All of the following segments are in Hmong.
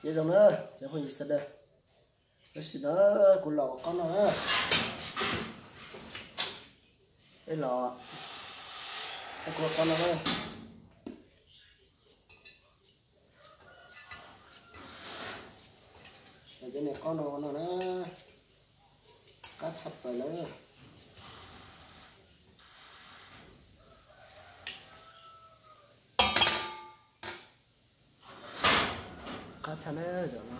Nyob zoo na cov phooj ywg sawv daws, tam sim no kuv los ua qaub noj na. Peb los, peb kuv ua qaub noj na. Los cov niag qaub no ua no na, qab tshaj plaws lawm. Qab tshaj na zaum no.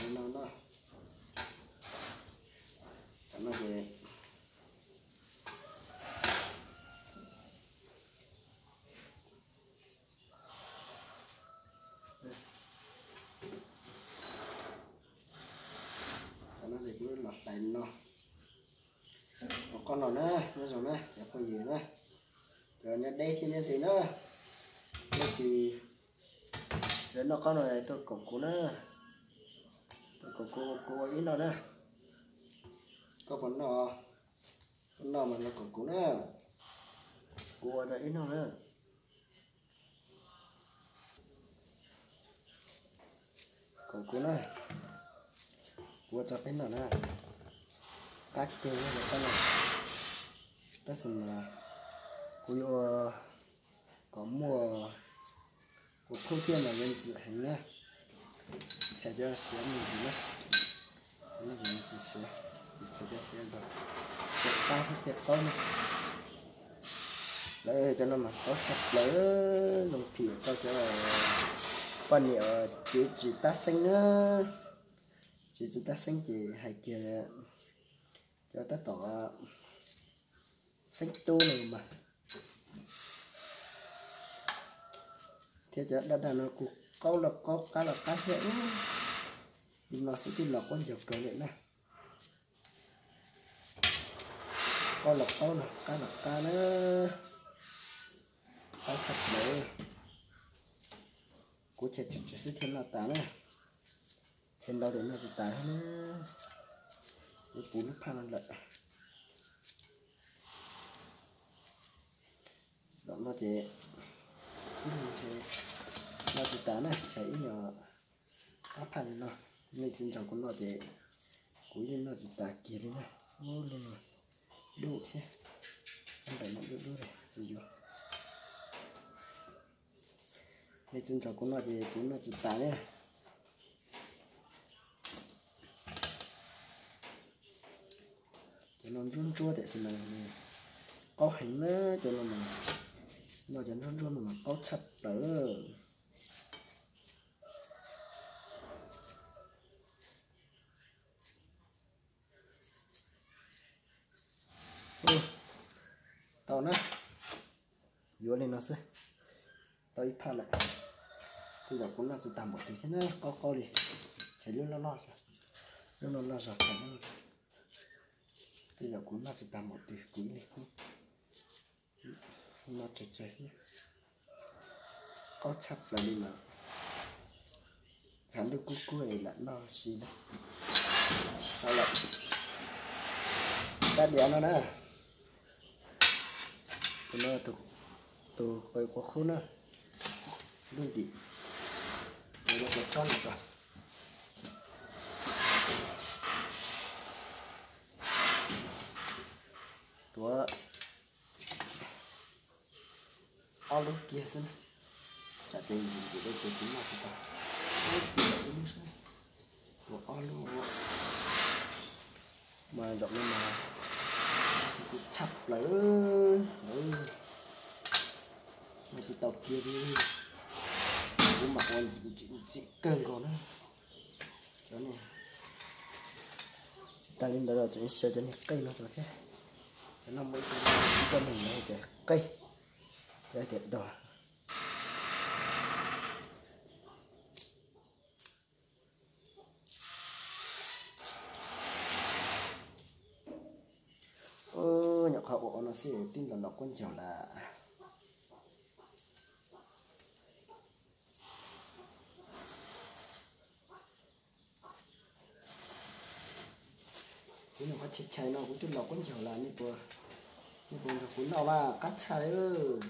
Li no no, tam no ces, tam no ces kuv los hlais no. Ua qaub no na, nyob zoo na cov phooj ywg na, cov nyob deb thiab nyob ze na, leej twg noj qaub no tuaj koom kuv na, tuaj koom kuv, kuv ua ib noj na. Koj puas noj? Koj noj mas los koom kuv na, kuv ua rau ib noj na. Koom kuv na, kuv ua rau peb noj na. Qab kawg li no, tab sis mas kuv yuav ua kom muaj ua qhub thiab mas yuav ntxim heev na. Ntshe cov siav me ntsis na, cov no ces tsis siav, tsis siav, cov siav zog, cov qab thiab tej qaub na. Lawv cov no mas qaub tshaj plaws, zoo phim tau cov poj niam uas tsis tab xeeb na, tsis tab xeeb ces hais kiag cov tab tom xeeb tub no mas, thiab cov daj daj no kuj qaub los qaub qab los qab thiab. Li no xwb twb los qaub ncaug kawg li na. Qaub los qaub los qab los qab na, qab tshaj plaws. Kuv ces tsis tsis xwb thiaj noj tas na, ces ntau ces noj tsis tas thiab na. Kuv puv lub phaj no lawm. Zaum no ces ib leeg noj tsis tas na, tshav ib nyuag qab phaj li no. Nej tsis nrog kuv noj ces kuv yeej noj tsis tas kiag li na. Ub, lub no dub thiab, lub nram no dub dub li tsis yuav. Nej tsis nrog kuv noj ces kuv noj tsis tas na. Cov no ntsuab ntsuab tiam sis mas qaub heev na, cov no mas, noj cov ntsuab ntsuab no mas qaub tshaj plaws. Tau na, yuav li no xwb, tau ib phaj lawm. Tej zaum kuv noj tsis tas npaum twg thiab na, qaub qaub li, tshav lub loj loj, lub loj loj zog. Tej zaum kuv noj tsis tas npaum twg, kuv ib leeg noj tsawg tsawg thiab. Qaub tshaj plaws li mas, tshav ntuj kub kub es lam noj si na. Tau lawm, rab diav no na, tus no tus qws quav qhub na, lub ntim, tus tsob no, tuav ob lub kiag xwb na, tsam ces ntxim ntxim li ces kuv noj tsis tau, ib lub xwb, tuav ob lub. Mas zaum no mas ntxim tshaj plaws, noj tsis tau kiag li. Kuv mam ua ntxim ntxim kawg nkaus na. Cov no tsis tas li ntawd los tseem xyaw cov niag qej no rau thiab. Cov no muaj ib co, ib co neeg no tias qej, cov tias dog. Nyuam qhuav ua ua no xwb twb los los quab ncaug lawm. Kuv nyuam qhuav chais chais no kuv twb los quab ncaug lawm, nej puas, nej puas nrog kuv noj mas qab tshaj lawm.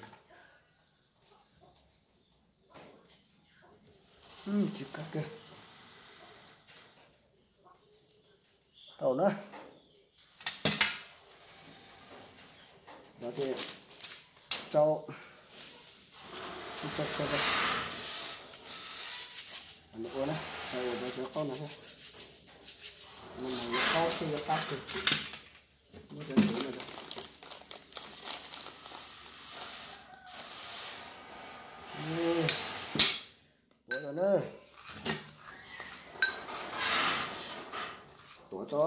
Tsis kab kawg. Tau na. Cov ces rau, rau, rau, rau ua na, rau ua rau cov qaub no thiab. No mas yuav qaub thiab yuav qab kawg. Muab cov ntsuv no rau. Tuav no na. Tuav tso.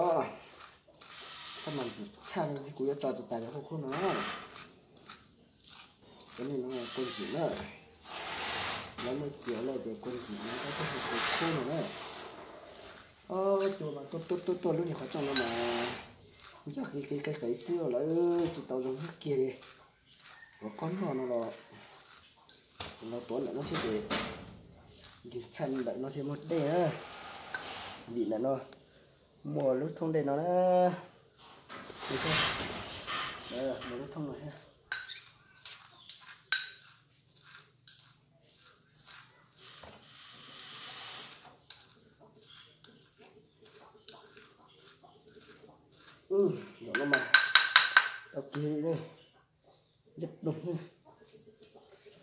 Tab mas ntxim tshaj li, kuv yuav tso tsis tas cov qub qub no. Cov niag no kua ntxim na. Lawv muaj cia lawm tias kua ntxim no, tab sis kua qub no na. Ob cua mas tuaj tuaj tuaj tuaj lub niag qhov rooj no mas yog qis qis qis qis xwb lawv tsis tau zoo kiag li. Tuav qaub noj no los, los tuav ntawm no thiab ces nkeeg tshaj ntawm no thiaj muaj dej na. Vim ntawm no muaj lub thoob dej no na. Muaj lub thoob no thiab. Zaum no mas tau kiag li, liab ploog,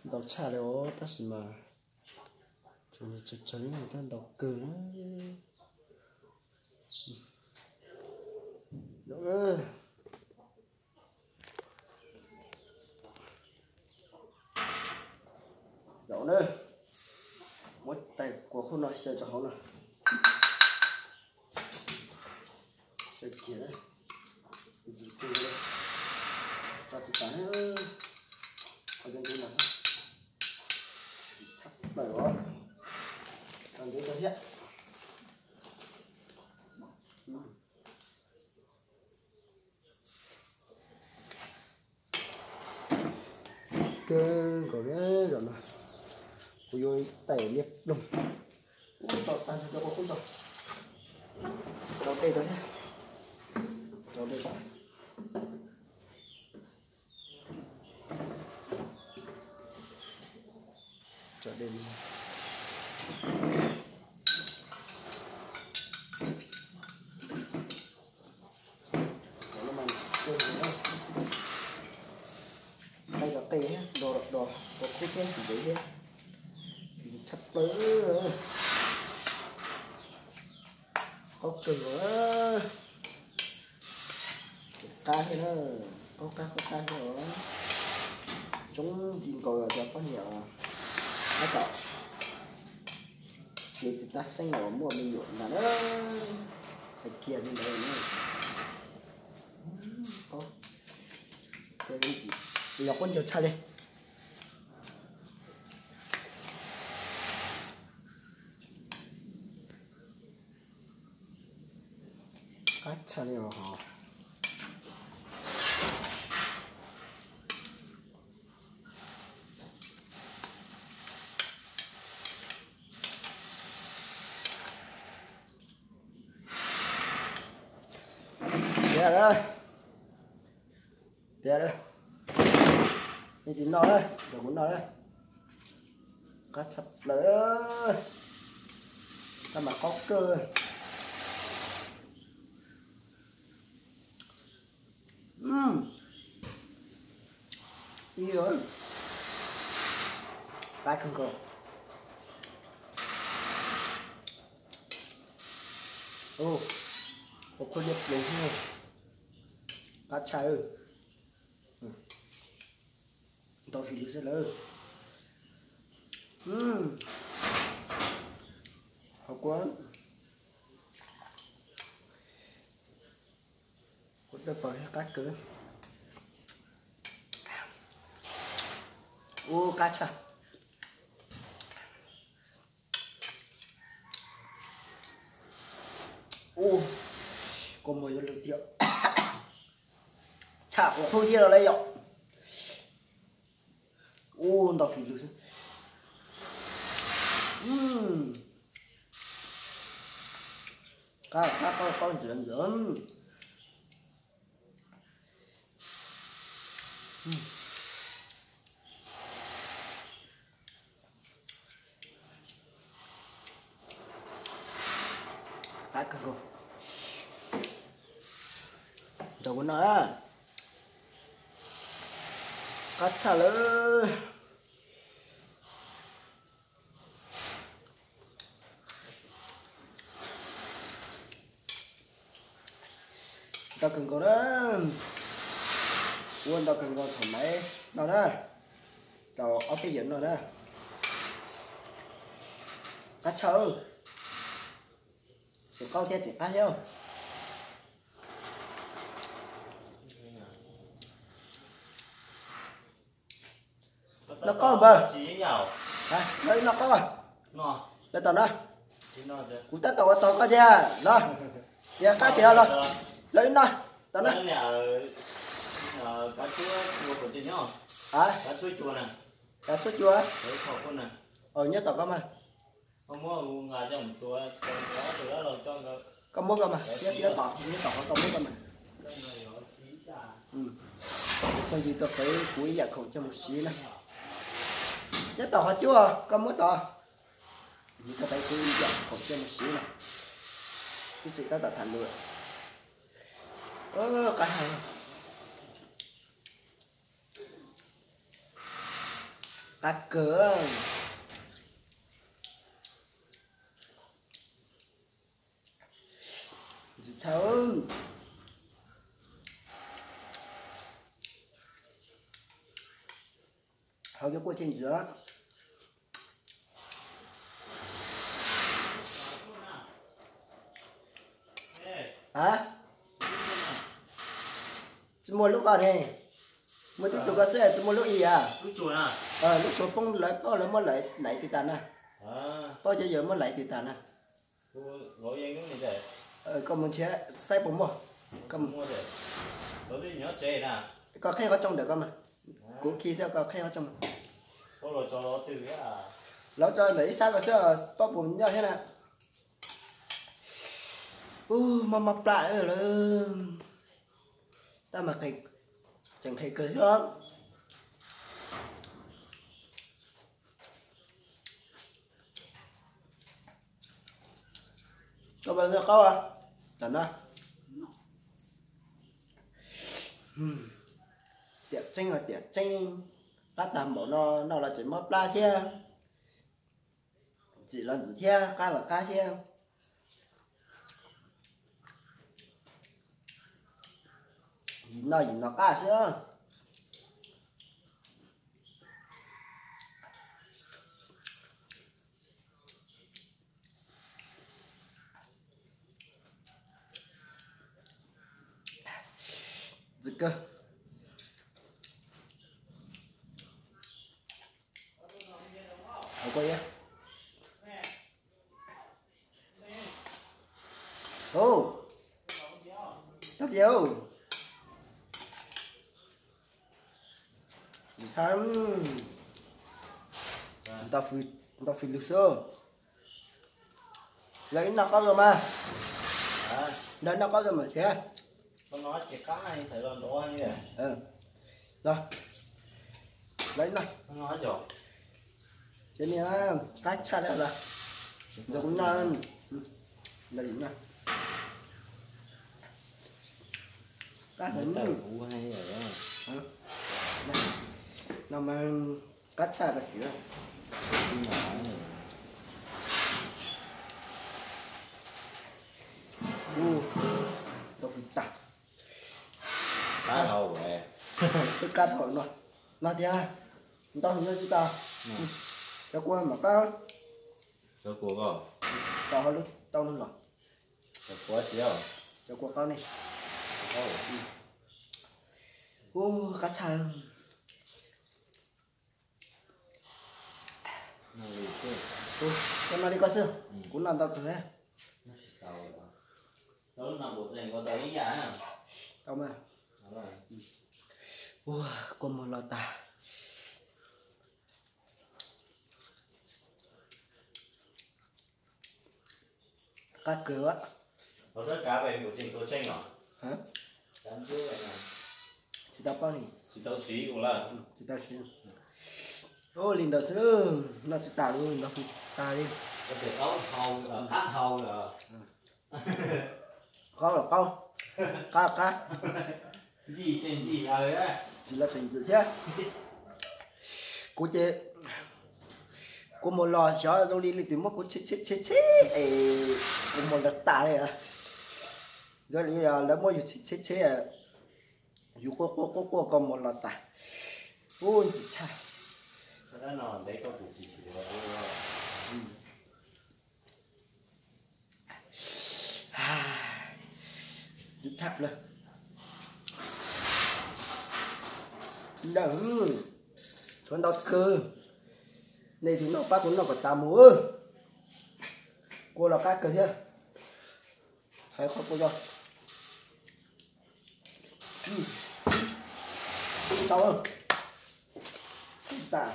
ntau tshaj li os, tab sis mas tsuas tsawg tsawg tab ntau kawg. Zaum na, muab tais kua qub no xyaw rau hauv no. Xyaw kiag na, ntxim kawg li, tso tsis tas na, qhov cov ntxiv no xwb, tshaj plaws os, tso ntxiv rau thiab. Kawg nkaus li zaum no, kuv yuav tais liab ploog. Ub, tso tag nrho cov kua qub tso, rau dej rau thiab, rau dej rau. Tso dej li. Qaib cov qe thiab, do do do qub thiab ntxim ntev thiab, ntxim tshaj plaws. Qaub kawg os, qab thiab na, qaub qab qaub qab thiab os. Zoo ntxim nkaus cov poj niam os, tab tom kev tsis tab xeeb los muaj me nyuam ntag na, hais kiag li ntawd na. Yog qaub ncaug tshaj li. Qab tshaj li os. Tiag lawm, tiag lawm, nej tsis noj lawm, nrog kuv noj lawm. Qab tshaj plaws, tab mas qaub kawg. Ib, qab kawg nkaus. Ua khuab liab ploog, qab tshaj. Ntau fis lwm xwb lawm. Hauv kua, kua dawb paug thiab qab kawg. Ub, qab tshaj. Ub, kua muag yuav lwg tiag. Tshaj kua qub thiab los lawm yom. Ub, ntau fis lwm xwb. Qab, qab, qab, qab ntxim ntxim. Kawg nkaus. Nrog kuv noj na. Qab tshaj lawm. Ntau kawg nkaus na. Ua ntau kawg nkaus thaum maiv no na. Tau ob peb yawm no na. Qab tshaj. Tsis qaub thiab tsis qab thiab. Noj qaub npawg. Lawv ib noj qaub. Lawv tau na. Kuv tab tom ua tog koj thiab los. Tias qab tias los. Lawv ib noj tau na. Kav tshuab cua. Nyob tom koj mas. Koj muab koj mas, nyob tom, nyob tom qhov koj muab koj mas. Phooj ywg tuaj qev kuv ib yam khoom coj mus siv na. Nyob tom qhov cub koj muab tod. Phooj ywg tuaj qev kuv ib yam khoom coj mus siv na. Ib txwm tab tom tham lus. Qab heev. Qab kawg. Ntxim tshaj. Hau cov kua thiaj ntxim. A, tsis muaj lub ko ne. Muaj tib tug ko xwb, tsis muaj lub i a. Lub tshuav poob lawv paub lawv muab laiv tiv tas na. Paub cov yawg muab laiv tiv tas na. Koj mus nrhiav saib puas muaj. Koj qhib qhov rooj ntawm koj mas. Kuv khi xwb koj qhib qhov rooj. Lov tso ntawm ib sab ko xwb paub puas nyob thiab na. Ub, mob mob plab lawm. Tab mas tseem qhia kawg thiab. Koj puas noj qaub? Tam no tiam tseeb los tiam tseeb, qab tag npaum no noj los tseem mob plab thiab. Ntxim los ntxim thiab, qab los qab thiab. Yim no yim no qab xwb. Ntxim kawg. Hauv ko. Ub, tag tiag. Ntau fwj lug xwb. Lawv ib noj qaub zoo mas. Lawv noj qaub zoo mas thiab. Los, lawv ib noj. Ces niag qab tshaj lawm los. Nrog kuv noj. Nrog kuv noj. Qab heev. No mas qab tshaj koj xwb. Ntau fwj tag. Twb qab dhau no. No tiag. Ntau heev no tsis tau. Cov kua mam qab. Cov kua ko. Tau hauv lub taub no los. Cov kua qaub ne. Ub, qab tshaj. Koj noj li koj xwb, kuv noj ntau kawg. Tau mas. Ua, kua muag los tag. Qab kawg. Tsis tau paub li. Tsis tau siv. Ua li ntawd xwb, noj tsis tas li, noj tsis tas li. Qaub los qaub, qab qab, ntxim los tseem ntxim thiab. Kuv ces kua muag los xyov zoo li leej twg muab kuv tsheb tsheb tsheb tsheb es kua muag los tas li. Zoo li lawv muab yus tsheb tsheb tsheb, yus quaj quaj quaj quaj kua muag los tas. Ub, ntxim tshaj. Ntxim tshaj plaws. Tshuav ntau kawg. Nej tus noj pab kuv noj kom tas mus. Kua los qab kawg thiab. Hais qhov kua yog tau tas.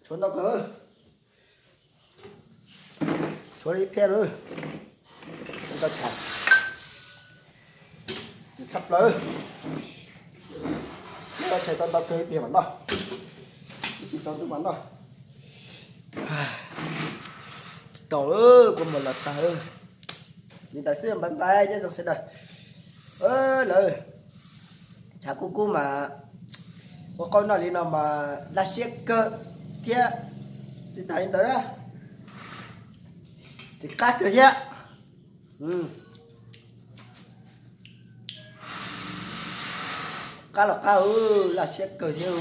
Tshuav ntau kawg. Tshuav li phiaj lawm. Ntau tshaj, tshaj plaws. Ib tug tshais tau ntau kawg tiag mas noj, ib tsis tau ntuj mas noj. Tsis tau lawm, kua muag los tag lawm. Li ntawd xwb, npais npais nyob zoo sawv daws. Lawv tshav kub kub mas ua qaub noj li no mas laj siab kawg thiab. Tsis tas li ntawd na, tsis qab kawg thiab. Qab los qab, laj siab kawg thiab,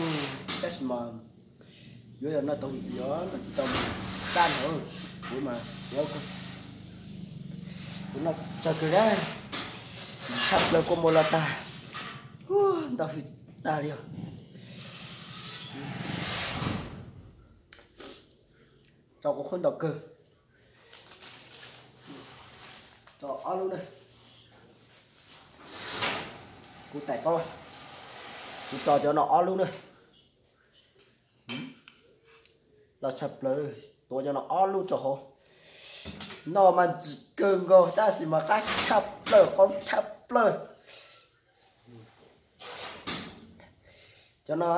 tab sis mas yuav yog noj tau ntxiv os, noj tsis tau mas txaj no. Kuv mas, kuv noj tsawg kawg na, tshaj plaws kua muag los tag, ntau hwj tag li os. Tso kuv qhuab ntaus kawg. Tso ob lub na. Kuv tais paub, kuv tso cov no ob lub na. Los tshaj plaws, tuav cov no ob lub tso hauv. Noj mas ntxim kawg nkaus tab sis mas qab tshaj plaws, qaub tshaj plaws. Cov no,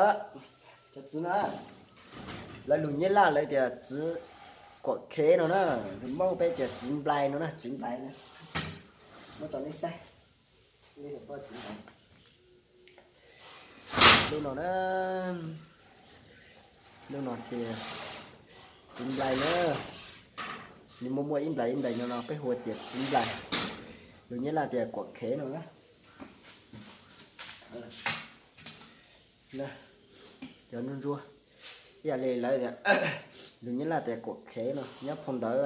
cov txiv no, lawv lus Nyab Laj lawv tias txiv kuam khev no na, lus Hmoob peb tias txiv nplai no na, txiv nplai na. Muab tso nej saib. Lub no na, lub no tias txiv nplai na. Nws muaj muaj ib nplais ib nplais no no peb hu tias txiv nplai. Lus Nyab Laj tias kuam khev no na. Cov ntsuab ntsuab, ib yam li lawv tias, lus Nyab Laj tias kuam khev no, nyob phau ntawv,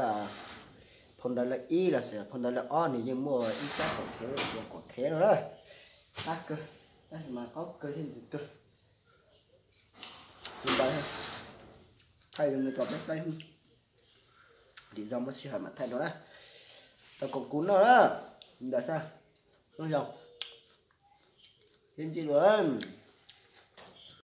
phau ntawv lawv ib los sis phau ntawv lawv ob nws yeej muaj ib tsab kuam khev, kuam khev no na. Qab kawg, tab sis mas qaub kawg thiab ntxim kawg. Li ntawd, thaij zoo li kom peb thaij, lwm zaus muaj sij hawm mam thaij dua na. Tau koom kuv noj na, li ntawd xwb, nyob zoo, sib ntsib dua.